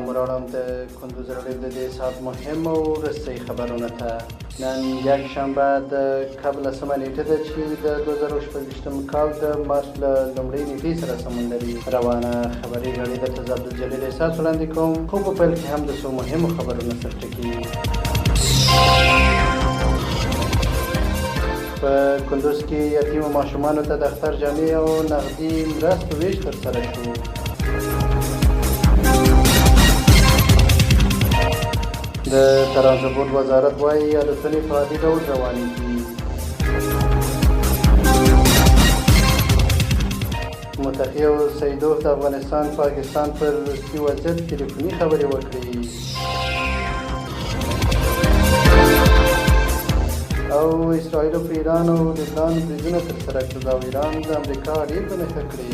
پام وراړم د کندوز راډیو د دې ساعت مهم او وروستي خبرونه ته. نن یکشنبه د کب لسمه نېټه ده چې د 2026 کال د مارچ له لومړۍ نېټې سره سمون لري. روانه خبري غړي درته زه عبدالجلیل احساس وړاندې کوم، خو په پیل کې هم د څو مهمو خبرونو سرټکي. په کندوز کې یتیمو ماشومانو ته د اختر جامې او نغدي مرستو وېش ترسره شو. د ترانسپورت وزارت وايي الوتنې په عادي ډول روانې دي. متقي او سیدوف د افغانستان پاکستان پر وروستي وضعیت ټلیفوني خبرې وکړې. او اسرائیل په ایران او لبنان بریدونه ترسره کړل او ایران د امریکا اډې په نښه کړې.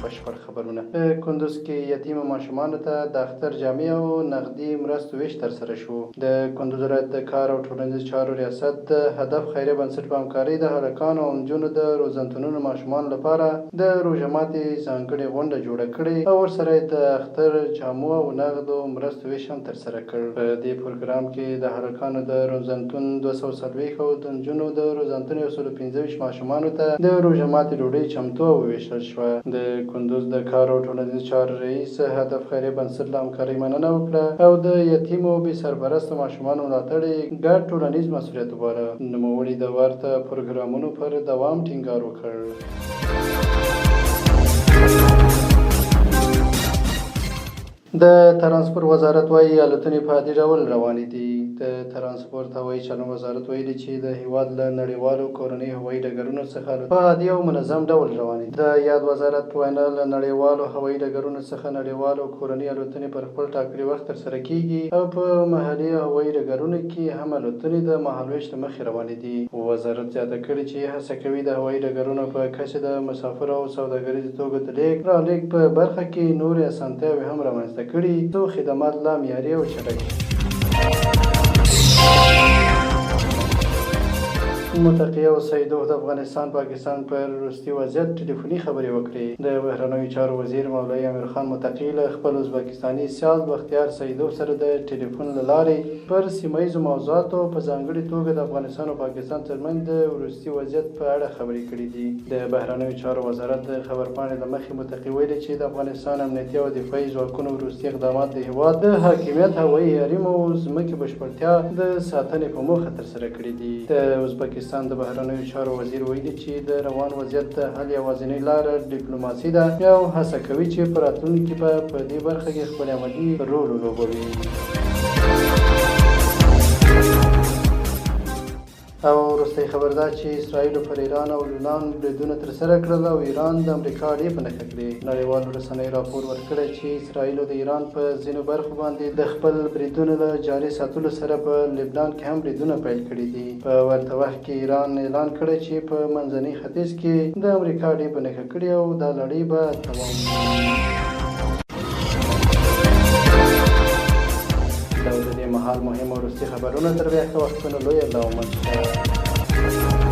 بشپړ خبرونه. په کندوز کې یتیمو ماشومانو ته د اختر جامې او نغدي مرستو وېش ترسره شو. د کندوز ولایت د کار او ټولنیزو چارو ریاست د هدف خیریه بنسټ په همکارۍ د هلکانو او نجونو د روزنتونونو ماشومانو لپاره د روژه ماتي ځانګړې غونډه جوړه کړې او ورسره یې د اختر جامو او نغدو مرستو وېش هم ترسره کړ. په دې پروګرام کې د هلکانو د روزنتون 240 او د نجونو د روزنتون 125 ماشومانو ته د روژه ماتي ډوډۍ چمتو او ووېشل شوه. د کندوز د کار او ټولنیزو چارو رئیس هدف خیریه بنسټ له همکارۍ مننه وکړه او د یتیمو او بې سرپرسته ماشومانو ملاتړ یې ګډ ټولنیز مسؤلیت وباله. نوموړي د ورته پروګرامونو پر دوام ټینګار وکړ. د ترانسپورت وزارت وايي، الوتنې په عادي ډول روانې دي. د ترانسپورت هوایي چلند وزارت ویلي چې د هېواد له نړیوالو کورنیو هوایي ډګرونو څخه الوتنې په عادي او منظم ډول روانې دي. د یاد وزارت په وینا، له نړیوالو هوایي ډګرونو څخه نړیوالو او کورنۍ الوتنې پر خپل ټاکلي وخت ترسره کېږي او په محلي هوایي ډګرونو کې هم الوتنې د مهالوېش له مخې روانې دي. وزارت زیاته کړې چې هڅه کوي د هوایي ډګرونو په کچه د مسافرو او سوداګریزو توکو د لېږد رالېږد په برخه کې نورې اسانتیاوې هم رامنځته کړي، څو خدمات لا معیاري او چټک شي. متقي او سیدوف د افغانستان پاکستان پر وروستي وضعیت ټلیفوني خبرې وکړې. د بهرنیو چارو وزیر مولوي امیرخان متقي له خپل ازبکستاني سیال بختیار سیدوف سره د ټلیفون له لارې پر سیمه ییزو موضوعاتو او په ځانګړي توګه د افغانستان او پاکستان ترمنځ د وروستي وضعیت په اړه خبرې کړې دي. د بهرنیو چارو وزارت د خبرپاڼې له مخې، متقي ویلي چې د افغانستان امنیتي او دفاعي ځواکونو وروستي اقدامات د هېواد د حاکمیت، هوایي حریم او ځمکې بشپړتیا د ساتنې په موخه ترسره کړي دي. د ازبکستان د بهرنیو چارو وزیر ویلي چې د روان وضعیت د حل یوازینۍ لاره ډیپلوماسي ده او هڅه کوي چې په راتلونکي کې به په دې برخه کې خپل عملي رول ولوبوي. او وروستۍ خبر دا چې اسراییلو پر ایران او لبنان بریدونه ترسره کړل او ایران د امریکا اډې په نښه کړې. نړیوالو رسنیو راپور ورکړی چې اسراییلو د ایران په ځینو برخو باندې د خپل بریدونو له جاري ساتلو سره په لبنان کې هم بریدونه پیل کړي دي. په ورته وخت کې ایران اعلان کړی چې په منځني ختیځ کې د امریکا اډې په نښه کړي او دا لړۍ به دوام ومومي. دا و د دې مهال مهم وروستي خبرونه. تر بیا ښه وختونه، لوی الله مو مل شه.